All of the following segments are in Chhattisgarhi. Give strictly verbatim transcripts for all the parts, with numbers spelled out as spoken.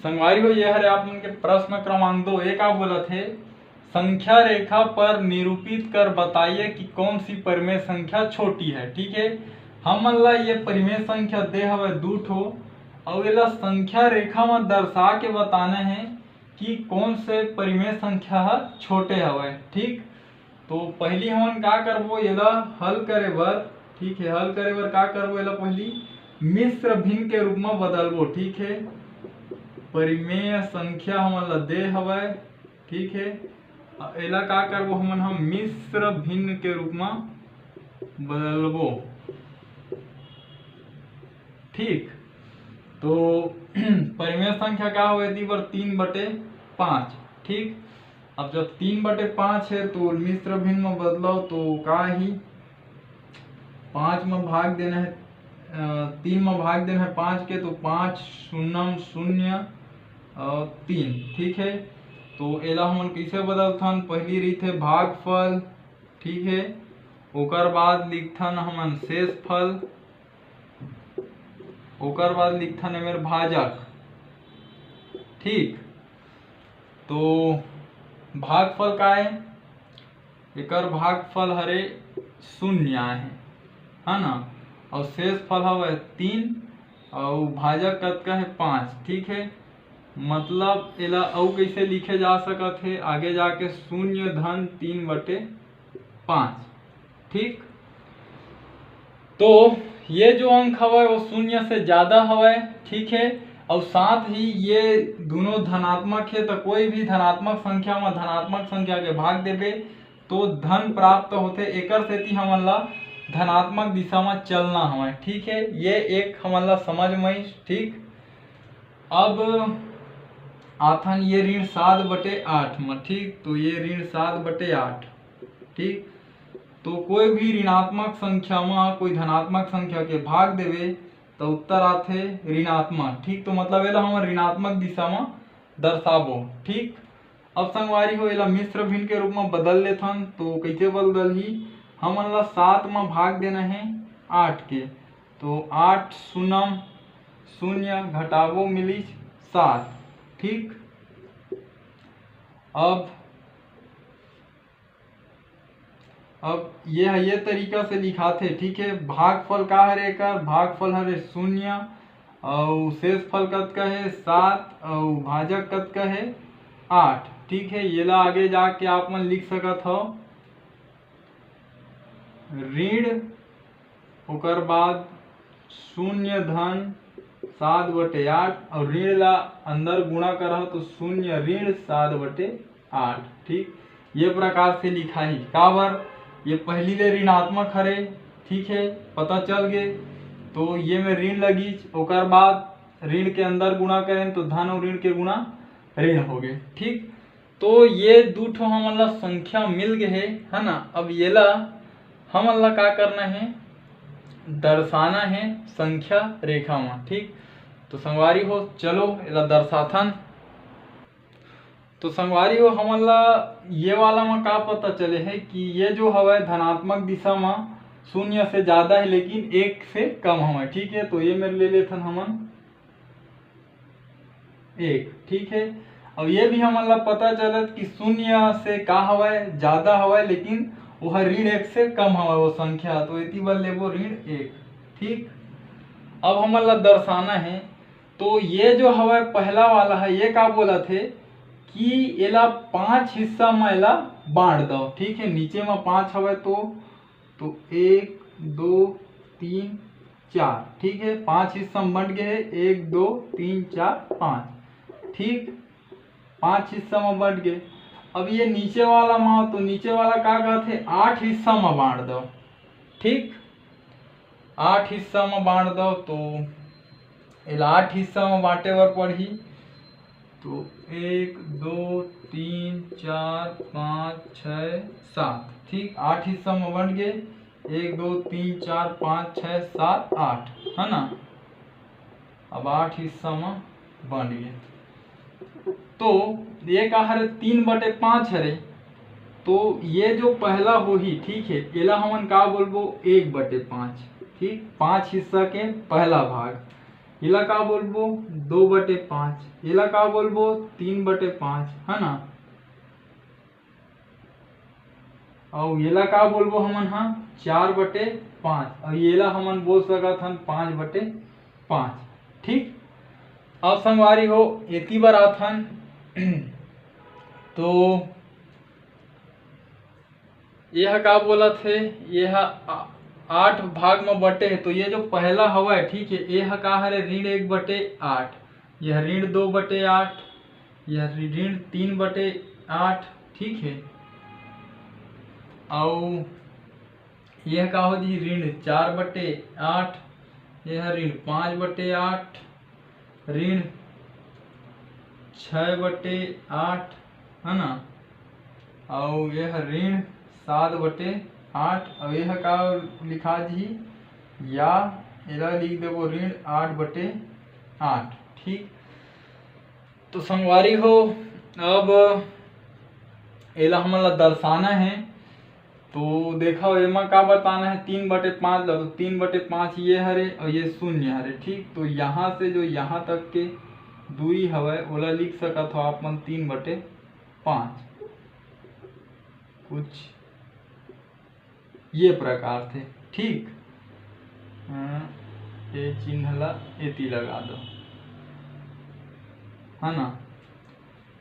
संगवारी हो, ये हरे आप मन के प्रश्न क्रमांक दो। ये का बोलत हे, संख्या रेखा पर निरूपित कर बताइए कि कौन सी परिमेय संख्या छोटी है। ठीक है, हमन ला ये परिमेय संख्या दे हवय दू ठो, अउ एला संख्या रेखा म दर्शा के बताना है कि कौन से परिमेय संख्या ह छोटे हवय। ठीक, तो पहली हमन का करबो, एला हल करे बर, ठीक है, हल करे बर का करबो, एला पहली मिश्र भिन्न के रूप में बदलबो। ठीक है, परिमेय संख्या हमन ला दे हवय, ठीक है, एला का करबो हमन, हम मिश्र भिन्न के रूप में बदलबो। ठीक, तो परिमेय संख्या का होय, एती बर तीन बटे पाँच। ठीक, अब जब तीन बटे पाँच है तो मिश्र भिन्न में बदलाव तो का ही, पाँच में भाग देना है, अ, तीन में भाग देना है पाँच के, तो पाँच शून्यम शून्य और तीन। ठीक है, तो एला हमन कैसे बदलथन, पहली रहिथे भागफल, ठीक है, ओकर बाद लिखथन हमन शेषफल, ओकर बाद लिखथन एमेर भाजक। ठीक, तो भागफल का है, एकर भागफल हरे शून्य आए है, है ना, और शेषफल हवय तीन, और भाजक कतका है, पाँच। ठीक है, मतलब एला अउ कैसे लिखे जा सकत है, आगे जाके शून्य धन तीन बटे पाँच। ठीक, तो ये जो अंक हवय वो शून्य से ज्यादा हवय। ठीक है, और साथ ही ये दोनों धनात्मक है, तो कोई भी धनात्मक संख्या में धनात्मक संख्या के भाग देबे तो धन प्राप्त होथे, एकर सेती हमन ला धनात्मक दिशा में चलना हवय। ठीक है, ये एक हमन ला समझ में आइस। ठीक, अब आथन ये ऋण सात बटे आठ में। ठीक, तो ये ऋण सात बटे आठ। ठीक, तो कोई भी ऋणात्मक संख्या में कोई धनात्मक संख्या के भाग देवे तो उत्तर आथे ऋणात्मक। ठीक, तो मतलब एला हमन ऋणात्मक दिशा में दर्शाबो। ठीक, अब संगवारी हो, एला मिश्र भिन्न के रूप में बदल लेथन। तो कैसे बदलही, हमन ला सात में भाग देना है आठ के, तो आठ शून्यम शून्य घटाबो मिलिस सात। ठीक, अब अब ये ह, ये तरीका से लिखाथे। ठीक है, भागफल का हरे एकर, भागफल हरे शून्य, अउ शेषफल कतका है, सात, अउ भाजक कतका है, आठ। ठीक है, येला आगे जाके आप मन लिख सकत हो, ऋण, ओकर बाद शून्य धन सात बटे आठ, और ऋण ला अंदर गुणा करहव तो शून्य ऋण सात बटे आठ। ठीक, ये प्रकार से लिखाही। काबर, ये पहली ले ऋणात्मक हरे, ठीक है, पता चल गे, तो ये में ऋण लगिस, ओकर बाद ऋण के अंदर गुणा करें तो धन और ऋण के गुणा ऋण हो गए। ठीक, तो ये दू ठो हमन ला संख्या मिल गए हे, है ना। अब येला हमन ला का करना है, दर्शाना है संख्या रेखा में। ठीक, तो संगवारी हो, चलो एला दर्शाथन। तो संगवारी हो, हमन ला ये वाला में का पता चले है कि ये जो हवय धनात्मक दिशा में शून्य से ज्यादा है, लेकिन एक से कम हवय। ठीक है, तो ये मेर ले लेथन हमन एक। ठीक है, अब ये भी हमन ला पता चलत कि शून्य से का हवय, ज्यादा हवय, लेकिन वो ह ऋण एक से कम हवय वो संख्या, तो एती बर लेबो ऋण एक। ठीक, अब हमन ला दर्शाना है, तो ये जो हवय पहला वाला है, ये का बोलत हे कि एला पांच हिस्सा में एला बांट दो। ठीक है, नीचे में पांच हवय तो, तो एक, दो, तीन, चार। ठीक है, पांच हिस्सा में बंट गए है, एक, दो, तीन, चार, पांच। ठीक, पांच हिस्सा में बंट गए। अब ये नीचे वाला मा, तो नीचे वाला का कहत हे, आठ हिस्सा में बांट दो। ठीक, आठ हिस्सा में बांट दो, तो एला आठ हिस्सा में बांटे बर पड़ही। तो एक, दो, तीन, चार, पाँच, छः, सात। ठीक, आठ हिस्सा में बंट गए, एक, दो, तीन, चार, पाँच, छः, सात, आठ, है ना। अब आठ हिस्सा में बंट गए, तो ये का हरे, तीन बटे पाँच हरे, तो ये जो पहला होही, ठीक है, एला हमन का बोलबो, एक बटे पाँच। ठीक, पाँच हिस्सा के पहला भाग। एला का बोलबो? दो बटे पाँच। एला का बोलबो? तीन बटे पाँच, है ना। अउ एला का बोलबो हमन हा? चार बटे पाँच। अउ एला हमन बोल सकत हन पाँच बटे पाँच। ठीक, अब संगवारी हो, एती बर आथन। तो ये ह का बोलत हे? ये ह आ-, आठ भाग म बटे हे। तो ये जो पहला हवय, ठीक है, ये ह का हरे? ऋण एक बटे आठ। यह ऋण दो बटे आठ, यह ऋण तीन बटे आठ, ठीक है। अउ यह का हो जी? ऋण चार बटे आठ, यह ऋण पाँच बटे आठ, ऋण छः बटे आठ, है ना। अउ यह ऋण सात बटे आठ, अउ यह का लिखा जी? या एला लिख देबो ऋण आठ बटे आठ। ठीक, तो संगवारी हो, अब एला हमन ला दर्शाना है। तो देखो, एमा का बताना है? तीन बटे पाँच ला, तो तीन बटे पाँच ये हरे और ये शून्य हरे। ठीक, तो यहाँ से जो यहाँ तक के दूरी हवय, ओला लिख सकत हो आप मन तीन बटे पाँच, कुछ ये प्रकार से। ठीक, अ, ये चिन्ह ला एती लगा दो, है ना।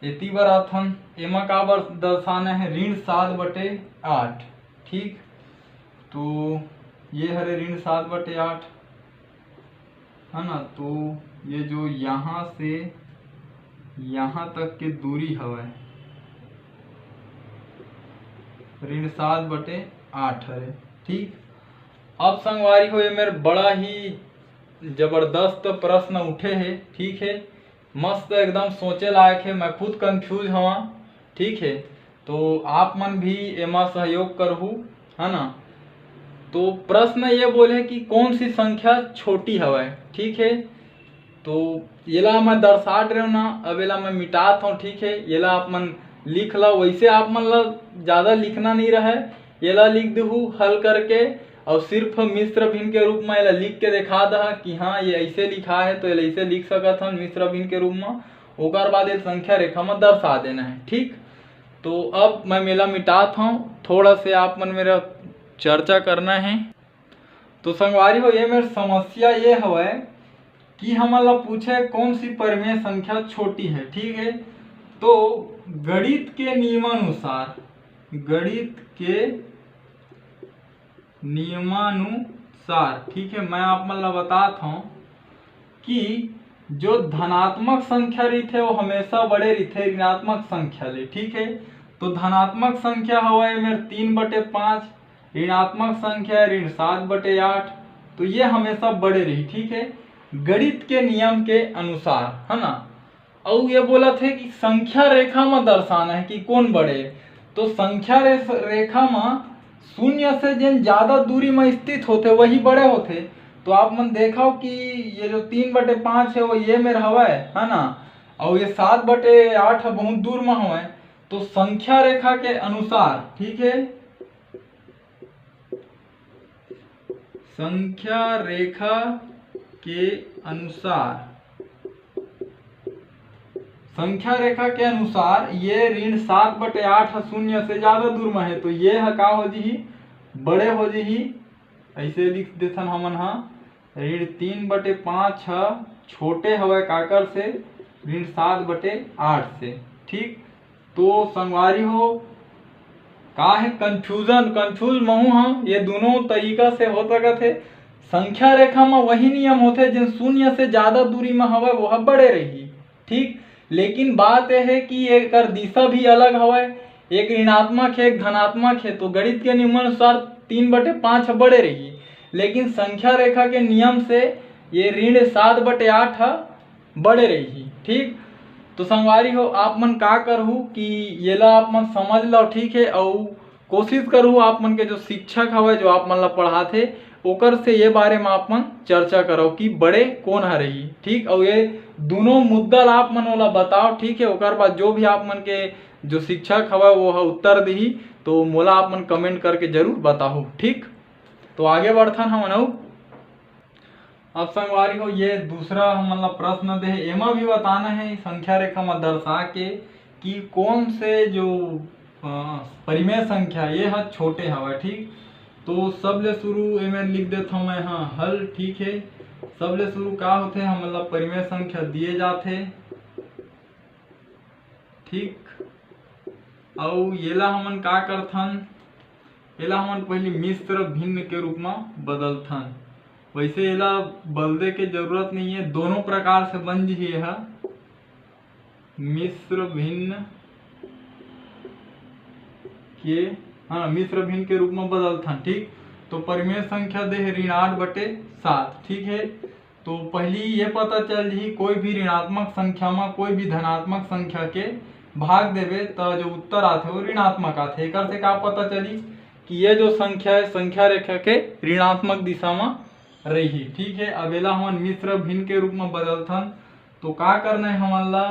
एती बर आथन, एमा का बर दर्शाना है? ऋण सात बटे आठ। ठीक, तो ये हरे ऋण सात बटे आठ, है ना। तो ये जो यहाँ से यहाँ तक के दूरी हवय, ऋण सात बटे आठ हरे। ठीक, अब संगवारी हो, ये मेर बड़ा ही जबरदस्त प्रश्न उठे हे। ठीक है, मस्त एकदम सोचे लायक है, मैं खुद कंफ्यूज हवा। ठीक है, तो आप मन भी एमा सहयोग करहू, है ना। तो प्रश्न ये बोले कि कौन सी संख्या छोटी हवय। ठीक है, तो एला मैं दर्शात रहेव ना, अब एला मैं मिटात हूँ। ठीक है, एला आप मन लिख ला। वैसे आप मन ला ज़्यादा लिखना नहीं रहे, एला लिख देहू हल करके, और सिर्फ मिश्र भिन्न के रूप में एला लिख के दिखा दहा कि हाँ, ये ऐसे लिखा है, तो एला ऐसे लिख सकत हन मिश्र भिन्न के रूप में। ओकर बाद ये संख्या रेखा में दर्शा देना है। ठीक, तो अब मैं एला मिटात हूँ, थोड़ा से आप मन मेरा चर्चा करना है। तो संगवारी हो, ये मेर समस्या ये हवय कि हमन ला पूछे कौन सी परिमेय संख्या छोटी है। ठीक है, तो गणित के नियमानुसार, गणित के नियमानुसार, ठीक है, मैं आप मन ला बतात हूँ कि जो धनात्मक संख्या रहिथे, वो हमेशा बड़े रहिथे ऋणात्मक संख्या ले। ठीक है, तो धनात्मक संख्या हवय मेर तीन बटे पाँच, ऋणात्मक संख्या है ऋण सात बटे आठ, तो ये हमेशा बड़े रही। ठीक है, गणित के नियम के अनुसार, है ना। अउ ये बोलत हे कि संख्या रेखा म दर्शाना है कि कौन बड़े। तो संख्या रे-, रेखा म शून्य से जेन ज्यादा दूरी म स्थित होथे, वही बड़े होथे। तो आप मन देखव कि ये जो तीन बटे पाँच है, वो ये मेर हवय, है ना, अउ ये सात बटे आठ ह बहुत दूर म हवय। तो संख्या रेखा के अनुसार, ठीक है, संख्या रेखा के अनुसार, संख्या रेखा के अनुसार ये ऋण सात बटे आठ ह शून्य से ज्यादा दूर म हे, तो ये ह का हो जही? बड़े हो जही। ऐसे लिख देथन हमन ह, ऋण तीन बटे पाँच ह छोटे हवय काकर से? ऋण सात बटे आठ से। ठीक, तो संगवारी हो, का हे confusion? Confuse महू ह, ये दोनों तरीका से हो सकत हे। संख्या रेखा म वही नियम होथे, जेन शून्य से ज्यादा दूरी म हवय, वो ह बड़े रही। ठीक, लेकिन बात यह है कि एकर दिशा भी अलग हवय, एक ऋणात्मक है, एक धनात्मक है, तो गणित के नियमानुसार तीन बटे पाँच बड़े रही, लेकिन संख्या रेखा के नियम से ये ऋण सात बटे आठ ह बड़े रही। ठीक, तो संगवारी हो, आप मन का करहू कि येला आप मन समझ लो, ठीक है, अउ कोशिश करहू आप मन के जो शिक्षक हवय, जो आप मन ला पढ़ाथे, ओकर से ये बारे में आप मन चर्चा करव कि बड़े कौन ह रही। ठीक, अउ ये दोनों मुद्दा ला आप मन ओला बताव, ठीक है। ओकर बाद जो भी आप मन के जो शिक्षक हवय, वो ह उत्तर दिही, तो मोला आप मन comment करके जरूर बताहू। ठीक, तो आगे बढ़थन हमन अउ अब संगवारी हो, ये दूसरा हमन ला प्रश्न दे हे, एमा भी बताना है संख्या रेखा म दर्शा के कि कौन से जो, अ, परिमेय संख्या ये ह छोटे हवय, ठीक। तो सबले शुरू एमे लिख देथव मैं ह हल, ठीक है। सबले शुरू का होथे, हमन ला परिमेय संख्या दिए जाथे, ठीक। अउ येला हमन का करथन, एला हमन पहिली मिश्र भिन्न के रूप म बदलथन। वैसे एला बदले के जरूरत नहीं है, दोनों प्रकार से बन जही एहा। मिश्र भिन्न के, हाँ, मिश्र भिन्न के रूप म बदलथन, ठीक। तो परिमेय संख्या दे हे ऋण आठ बटे सात, ठीक है। तो पहली ये पता चल जही, कोई भी ऋणात्मक संख्या म कोई भी धनात्मक संख्या के भाग देबे, त जो उत्तर आथे वो ऋणात्मक आथे। एकर से का पता चली कि ये जो संख्या है, संख्या रेखा के ऋणात्मक दिशा म रही, ठीक है। अब एला हमन मिश्र भिन्न के रूप म बदलथन। तो का करना है हमन ला,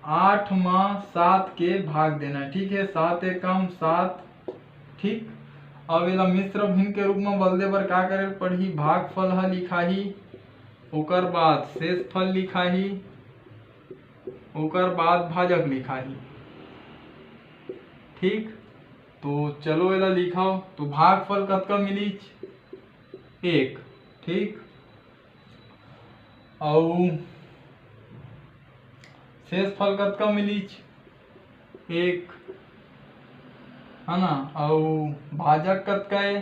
आठ म सात के भाग देना है, ठीक है। सात एकम सात, ठीक। अब एला मिश्र भिन्न के रूप म बदले बर का करे पड़ही, भागफल ह लिखाही, ओकर बाद शेषफल लिखाही, ओकर बाद भाजक लिखाही, ठीक। तो चलो एला लिखव, तो भागफल कतका मिलीच, एक, ठीक। अउ शेषफल कतका मिलीच, एक, है ना। अउ भाजक कतका है,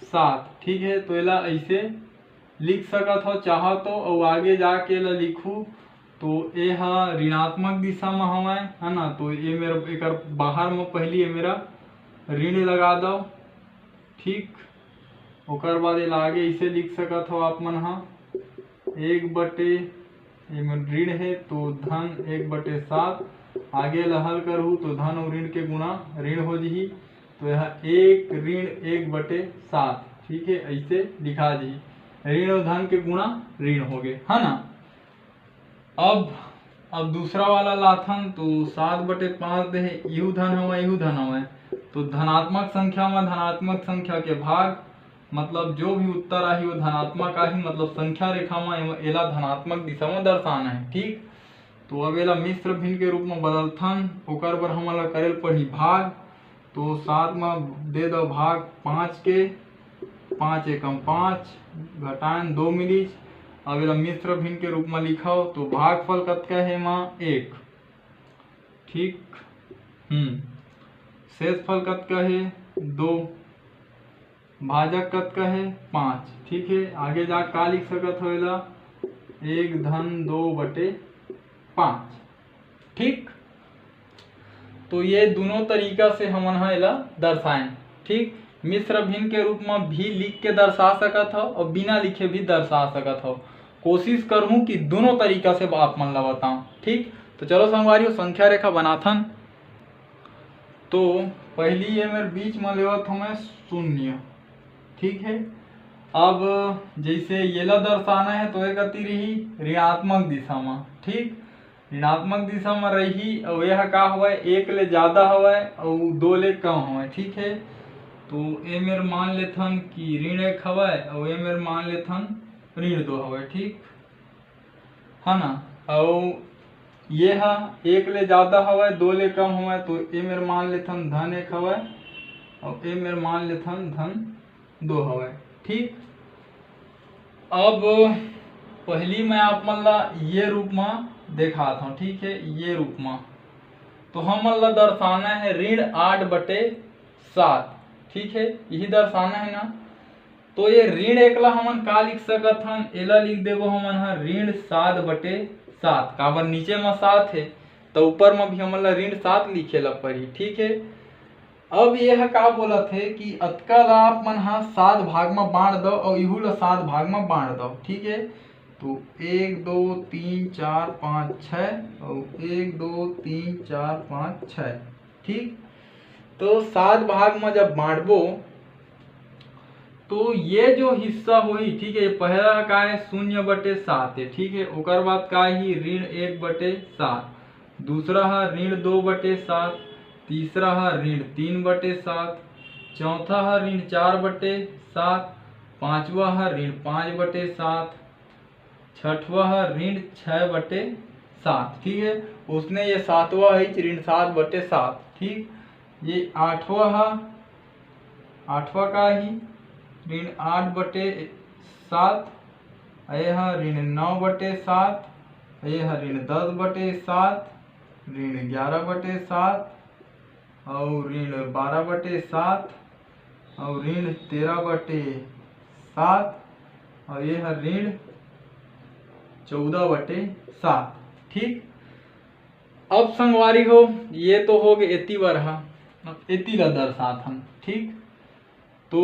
सात, ठीक है। तो एला ऐसे लिख सकत हो चाहो तो, अउ आगे जाके एला लिखू तो ए ह ऋणात्मक दिशा म हवय, है ना। तो ये मेरा, एकर बाहर म पहली ये मेरा ऋण लगा दो, ठीक। ओकर बाद एला आगे इसे लिख सकत हो आप मन ह, एक बटे, एमे ऋण हे तो धन एक बटे सात, आगे ला हल करहू तो धन अउ ऋण के गुणा ऋण हो जही। तो यह एक ऋण एक बटे सात, ठीक है, ऐसे लिखा जही, ऋण अउ धन के गुणा ऋण हो गए, है ना। अब अब दूसरा वाला लाथन तो सात बटे पाँच दे हे, इहू धन हवय, इहू धन हवय। तो धनात्मक संख्या म धनात्मक संख्या के भाग, मतलब जो भी उत्तर आही वो धनात्मक आही, मतलब संख्या रेखा म एला धनात्मक दिशा म दर्शाना है, ठीक। तो अब एला मिश्र भिन्न के रूप म बदलथन, ओकर बर हमन ला करेल पड़ही भाग। तो सात म दे दो भाग पाँच के, पाँच एकम पाँच, घटाएन दो मिलीच। अब एला मिश्र भिन्न के रूप म लिखव तो भागफल कतका हे एमा, एक, ठीक। हम्म, शेषफल कतका हे, दो, भाजक कतका हे, पाँच, ठीक है। आगे जा का लिख सकत हो एला, एक धन दो बटे पाँच, ठीक। तो ये दोनों तरीका से हमन ह एला दर्शाएं, ठीक। मिश्र भिन्न के रूप म भी लिख के दर्शा सकत हो और बिना लिखे भी दर्शा सकत हो। कोशिश करहूँ कि दोनों तरीका से आप मन ला बताऊँ, ठीक। तो चलो संगवारी हो, संख्या रेखा बनाथन। तो पहली ये मेरे बीच में लेवत हूँ मैं शून्य, ठीक है। अब जैसे येला दर्शाना है तो एक अति रही ऋणात्मक दिशा में, ठीक, ऋणात्मक दिशा में रही। और यह का हवय, एक ले ज्यादा हवय और दो ले कम हवय, ठीक है। तो ए मेर मान लेथन कि ऋण एक हवय और ए मेर मान लेथन ऋण दो हवय, ठीक है ना। और ये हा एक ले ज्यादा हवय, दो ले कम हवय, तो ए मेर मान लेथन धन एक हवय और ए मेर मान लेथन धन दो हवय, ठीक। अब पहली मैं आप मन ला ये रूप में देखात हूँ, ठीक है, ये रूप में। तो हमन ला दर्शाना है ऋण आठ बटे सात, ठीक है, यही दर्शाना है ना। तो ये ऋण एक ला हमन का लिख सकत हन, एला लिख देबो हमन ह ऋण सात बटे सात। काबर नीचे म सात है, तो ऊपर म भी हमन ला ऋण सात लिखे ला पड़ी, ठीक है। अब ये ह का बोलत हे कि अतका ला आप मन ह सात भाग म बांट दो और इहू ला सात भाग म बांट दो, ठीक है। तो एक, दो, तीन, चार, पाँच, छः और एक, दो, तीन, चार, पाँच, छः, ठीक। तो सात भाग म जब बांटबो तो ये जो हिस्सा होही, ठीक है, पहला का है शून्य बटे सात है, ठीक है। ओकर बाद का ही ऋण एक बटे सात, दूसरा है ऋण दो बटे सात, तीसरा है ऋण तीन बटे सात, चौथा है ऋण चार बटे सात, पांचवा ह ऋण पांच बटे सात, छठवा ह ऋण छः बटे सात, ठीक है। उसने ये सातवा है ऋण सात बटे सात, ठीक। ये आठवा ह, आठवा का ही ऋण आठ बटे सात, ये ह ऋण नौ बटे सात, ये ह ऋण दस बटे सात, ऋण ग्यारह बटे सात, और ऋण बारह बटे सात, और ऋण तेरह बटे सात, और ये ह ऋण चौदह बटे सात, ठीक। अब संगवारी हो, ये तो हो गए एती बर हा, अब एती ला दर्शात हन, ठीक। तो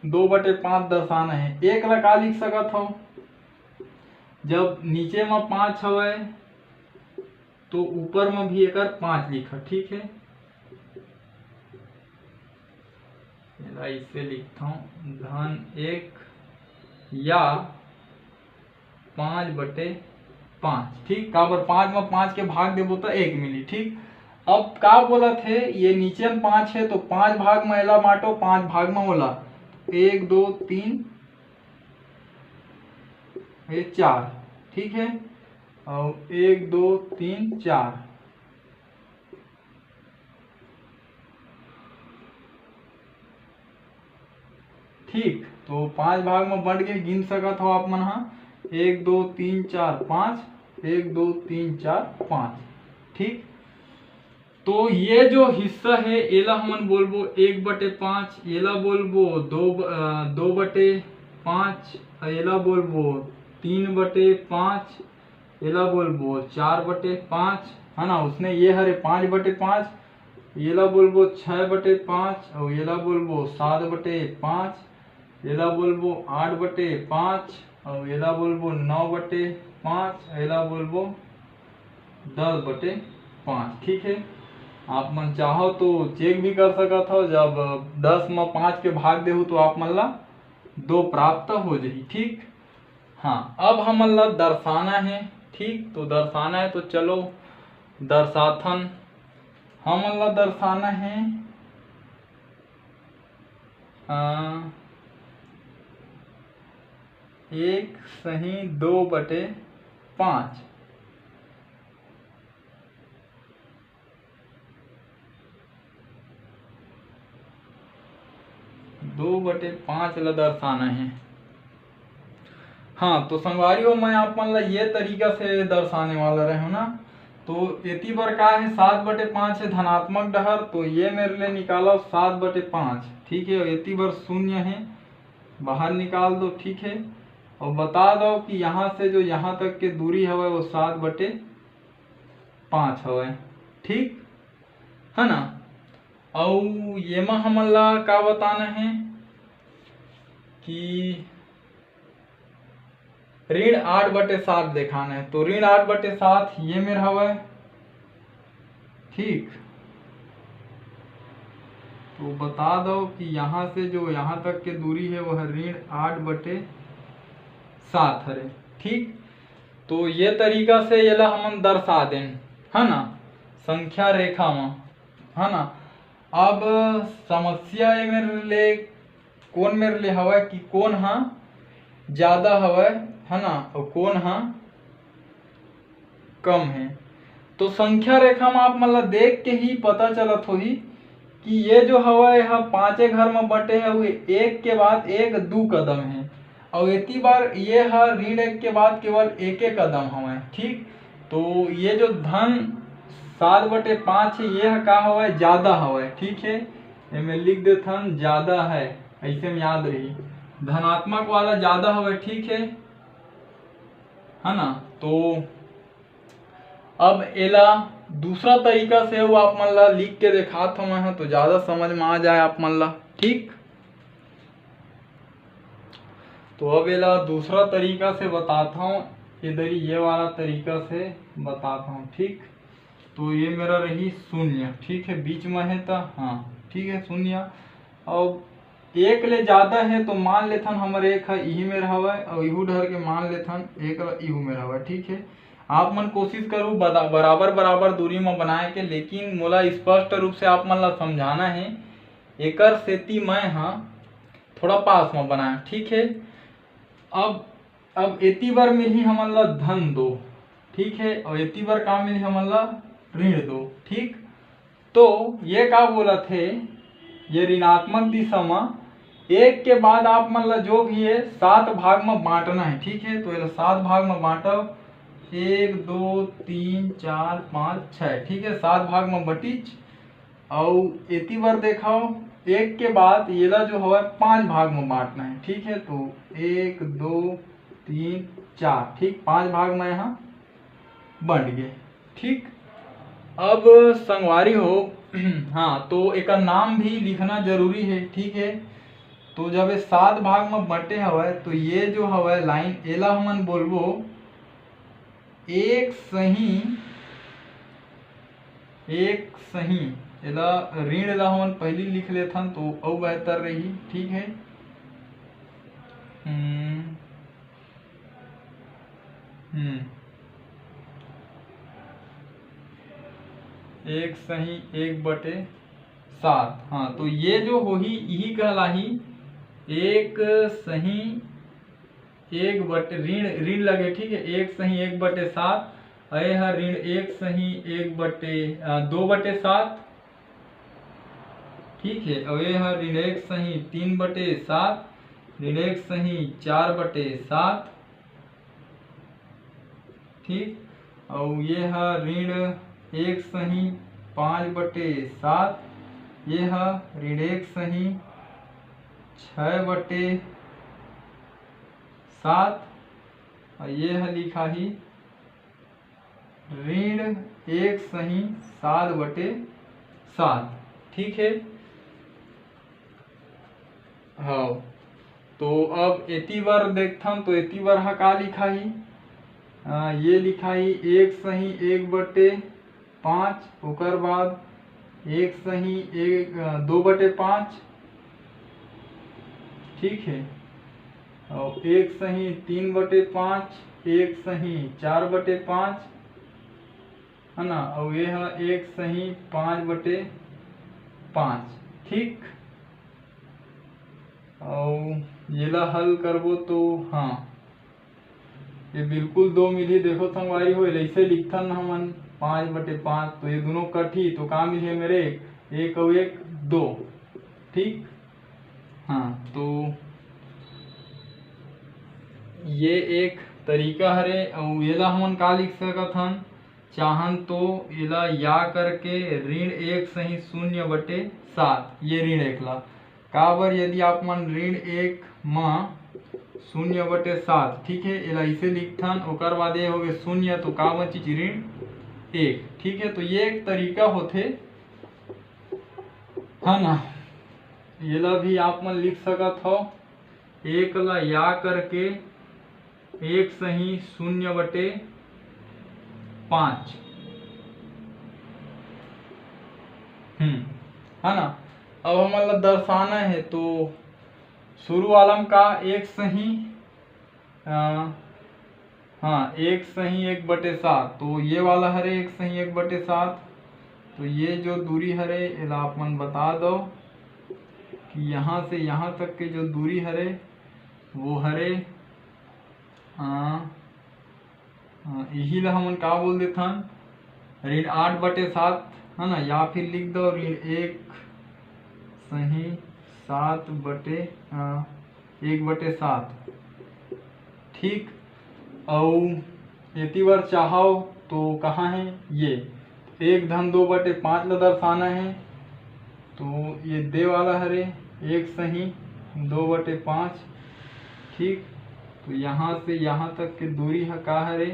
दो बटे पाँच दर्शाना है, एक ला का लिख सकत हो, जब नीचे में पाँच हवय तो ऊपर में भी एकर पाँच लिखा, ठीक है। एला इसे लिखता हूँ, धन एक या पाँच बटे पाँच, ठीक। काबर पाँच में पाँच के भाग देबो तो एक मिली, ठीक। अब का बोलत हे, ये नीचे में पाँच है तो पाँच भाग में एला बांटो, पाँच भाग में ओला, एक दो तीन, ये चार, ठीक है, और एक दो तीन चार, ठीक। तो पांच भाग में बंट के गिन सकत हो आप मन हा, एक दो तीन चार पाँच, एक दो तीन चार पाँच, ठीक। तो ये जो हिस्सा है, एला हमन बोलबो एक बटे पाँच, एला बोलबो दो ब-, अ, दो बटे पाँच, एला बोलबो तीन बटे पाँच, एला बोलबो चार बटे पाँच, है ना। उसने ये हरे पाँच बटे पाँच, एला बोलबो छः बटे पाँच, और एला बोलबो सात बटे पाँच, एला बोलबो आठ बटे पाँच, और एला बोलबो नौ बटे पाँच, एला बोलबो दस बटे पाँच, ठीक है। आप मन चाहो तो चेक भी कर सकत हो, जब दस में पाँच के भाग देहू तो आप मन ला दो प्राप्त हो जाही, ठीक। हाँ, अब हमन ला दर्शाना है, ठीक, तो दर्शाना है, तो चलो दर्शाथन। हमन ला दर्शाना है, अ, एक सही दो बटे पाँच। दो बटे पाँच ला दर्शाना है। हाँ, तो संगवारी हो, मैं आप मन ला ये तरीका से दर्शाने वाला रहे हूँ ना। तो एती बर का है, सात बटे पाँच है धनात्मक डहर, तो ये मेरे लिए निकालो सात बटे पाँच, ठीक है। एती बर शून्य है, बाहर निकाल दो, ठीक है। और बता दो कि यहाँ से जो यहाँ तक के दूरी हवय वो सात बटे पाँच हवय, ठीक है ना। अउ येमा हमन ला का बताना है कि ऋण आठ बटे सात देखाना है, तो ऋण आठ बटे सात ये मेर हवय, ठीक। तो बता दो कि यहाँ से जो यहाँ तक के दूरी है वह ऋण आठ बटे सात हरे, ठीक। तो ये तरीका से येला हमन दर्शा देन, है ना, संख्या रेखा में, है ना। अब समस्या ये मेरे ले, कौन मेरे ले हवय कि कौन हा ज्यादा हवय, है ना, और कौन हा कम है। तो संख्या रेखा में आप मन ला देख के ही पता चलत होही कि ये जो हवय, यह पांचे घर में बटे है, वो एक के बाद एक दू कदम है, और एती बार ये ह ऋण एक के बाद केवल एक एक कदम हवय, ठीक। तो ये जो धन सात बटे पाँच है, ये ह का हवय, ज्यादा हवय, ठीक है। एमे लिख देथन, ज्यादा है, ऐसे में याद रही, धनात्मक वाला ज्यादा हवय, ठीक है, है ना। तो अब एला दूसरा तरीका से वो आप मन ला लिख के देखात हूँ मैं ह, तो ज्यादा समझ में आ जाए आप मन ला, ठीक। तो अब एला दूसरा तरीका से बताता हूँ, इधर ये वाला तरीका से बताता हूँ, ठीक। तो ये मेरा रही शून्य, ठीक है, बीच में है तो, हाँ, ठीक है, शून्य। अब एक ले ज्यादा है तो मान लेथन हमर एक ह इही मेर हवय, और इहू डहर के मान लेथन एक ल इहू मेर हवय, ठीक है। आप मन कोशिश करू बदा-, बराबर बराबर दूरी में बनाए के, लेकिन मोला स्पष्ट रूप से आप मन ला समझाना है। एकर सेती मैं ह थोड़ा पास में बनाए, ठीक है। अब अब एती बर मिलही हमन ला धन दो, ठीक है, और एती बर का मिलही हमन ला? ऋण दो, ठीक। तो ये का बोलत हे, ये ऋणात्मक दिशा में एक के बाद आप मन ला जो भी है सात भाग में बांटना है, ठीक है। तो ये सात भाग में बांटो, एक, दो, तीन, चार, पाँच, छः, ठीक है, सात भाग में बटीच। अउ एती बर देखो, एक के बाद येला जो हवय पांच भाग में बांटना है, ठीक है। तो एक, दो, तीन, चार, ठीक, पांच भाग में यहाँ बंट गए, ठीक। अब संगवारी हो, हाँ, तो एकर नाम भी लिखना जरूरी है, ठीक है। तो जब ये सात भाग में बंटे हवय, तो ये जो हवय लाइन, एला हमन बोलबो एक सही, एक सही, एला ऋण ला हमन पहली लिख लेथन तो अउ बेहतर रही, ठीक है। हम्म, हम्म, एक सही एक बटे सात। हाँ, तो ये जो होही, यही कहलाही एक सही एक बटे ऋण, ऋण लगे, ठीक है, एक सही एक बटे सात, अउ ये ह ऋण एक सही एक बटे, अ, दो बटे सात, ठीक है, अउ ये ह ऋण एक सही तीन बटे सात, ऋण एक सही चार बटे सात, ठीक, अउ ये ह ऋण एक सही पाँच बटे सात, ये ह ऋण एक सही छः बटे सात, अउ ये ह लिखाही ऋण एक सही सात बटे सात, ठीक है। हाँ, तो अब एती बर देखथन, तो एती बर ह का लिखाही? अ, ये लिखाही एक सही एक बटे पाँच, ओकर बाद एक सही एक, अ, दो बटे पाँच, ठीक है, और एक सही तीन बटे पाँच, एक सही चार बटे पाँच, है ना, और ये है एक सही पाँच बटे पाँच, ठीक। और येला हल करबो तो हाँ, ये बिल्कुल दो मिलही। देखो संगवारी हो, ऐसे लिखथन हमन पाँच बटे पाँच, तो ये दोनों कटही तो का मिलही मेरे? एक और एक दो, ठीक। हाँ, तो ये एक तरीका हरे। अउ एला हमन का लिख सकत हन? चाहन तो एला या करके ऋण एक सही शून्य बटे सात, ये ऋण एक ला। काबर, यदि आप मन ऋण एक म शून्य बटे सात, ठीक है, एला इसे लिखथन, ओकर बाद ये होगे शून्य, तो का बचिस? ऋण एक, ठीक है। तो ये एक तरीका होथे, है ना, एला भी आप मन लिख सकत हो। एक ला या करके एक सही शून्य बटे पाँच। हम्म, है ना। अब हमन ला दर्शाना है, तो शुरू वाला में का एक सही, अ, हाँ, एक सही एक बटे सात, तो ये वाला हरे एक सही एक बटे सात। तो ये जो दूरी हरे, एला आप मन बता दो कि यहाँ से यहाँ तक के जो दूरी हरे, वो हरे, अ, अ, इही ला हमन का बोल देथन, ऋण आठ बटे सात, है ना, या फिर लिख दो ऋण एक सही सात बटे, अ, एक बटे सात, ठीक। अउ एती बर चाहव तो कहाँ है? ये एक धन दो बटे पाँच ला दर्शाना है, तो ये दे वाला हरे एक सही दो बटे पाँच, ठीक। तो यहाँ से यहाँ तक के दूरी ह का हरे?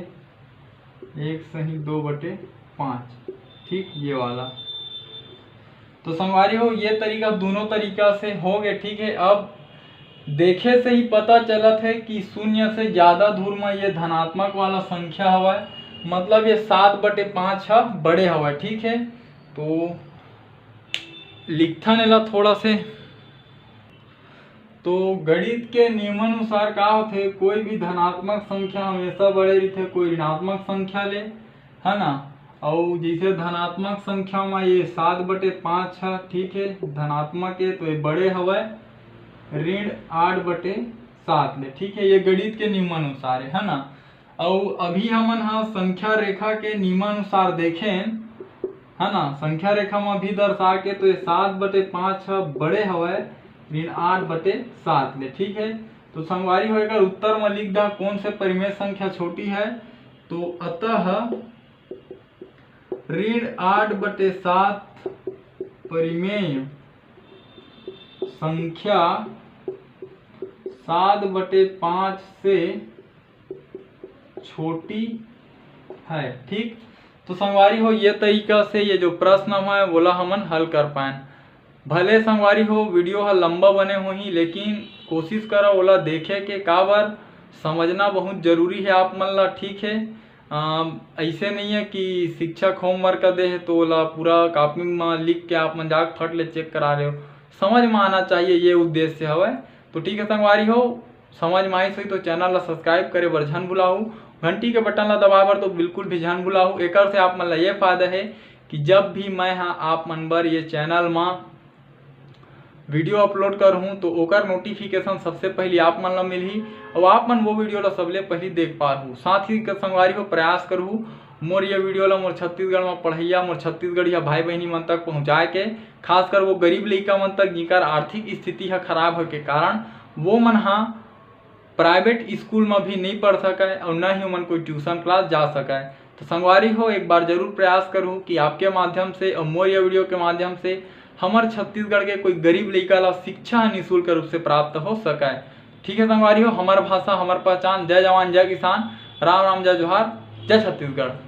एक सही दो बटे पाँच, ठीक, ये वाला। तो संगवारी हो, ये तरीका, दोनों तरीका से हो गए, ठीक है। अब देखे से ही पता चलत है कि शून्य से ज्यादा दूर में ये धनात्मक वाला संख्या हवय, मतलब ये सात बटे पाँच ह बड़े हवय, ठीक है। तो लिखथन एला थोड़ा से। तो गणित के नियमानुसार का होथे, कोई भी धनात्मक संख्या हमेशा बड़े रहिथे कोई ऋणात्मक संख्या ले, है ना। अउ जैसे धनात्मक संख्या में ये सात बटे पाँच है, ठीक है, धनात्मक है तो ये बड़े हवय। ऋण आठ बटे सात ले, ठीक है, ये गणित के नियमानुसार है, है ना। अउ अभी हमन हा संख्या रेखा के नियमानुसार देखेन, है ना, संख्या रेखा में अभी दर्शा के, तो ये सात बटे पाँच ह बड़े हवय ऋण आठ बटे सात ले, ठीक है। तो संगवारी हो, एकर उत्तर में लिख दा, कौन से परिमेय संख्या छोटी है। तो अतः ऋण आठ बटे सात परिमेय संख्या सात बटे पाँच से छोटी है, ठीक। तो संगवारी हो, ये तरीका से ये जो प्रश्न है, वोला हमन हल कर पाएन। भले संगवारी हो, वीडियो ह लंबा बने होही, लेकिन कोशिश करा ओला देखे के, काबर समझना बहुत जरूरी है आप मन ला, ठीक है। अम, ऐसे नहीं है कि शिक्षक होमवर्क दे है तो ओला पूरा कॉपी में लिख के आप मन जाके फट ले चेक करा रहे हो। समझ में आना चाहिए, ये उद्देश्य हवय। तो ठीक है संगवारी हो, समझ में आइस होही तो चैनल ला सब्सक्राइब करे बर झन भुलाहू, घंटी के बटन ला दबाए बर तो बिल्कुल भी झन भुलाहू। एकर से आप मन ला ये फायदा है कि जब भी मैं हा आप मन बर ये चैनल मा वीडियो अपलोड करहूँ तो ओकर नोटिफिकेशन सबसे पहली आप मन ला मिलही, और आप मन वो वीडियो ला सबले पहली देख पारहू। साथ ही संगवारी हो, प्रयास करहू मोर ये वीडियो ला मोर छत्तीसगढ़ में पढ़ैया, मोर छत्तीसगढ़िया भाई बहिनी मन तक पहुँचाए के, खासकर वो गरीब लइका मन तक जिनकर आर्थिक स्थिति ह खराब होए के कारण वो मन हा प्राइवेट स्कूल में भी नहीं पढ़ सकय और न ही ओमन कोई ट्यूशन क्लास जा सकय। तो संगवारी हो, एक बार जरूर प्रयास करहू कि आपके माध्यम से और मोर ये वीडियो के माध्यम से हमर छत्तीसगढ़ के कोई गरीब लइका ला शिक्षा निःशुल्क रूप से प्राप्त हो सकय। ठीक है संगवारी हो, हमर भाषा हमर पहचान। जय जवान जय किसान, राम राम जय जोहार, जय छत्तीसगढ़।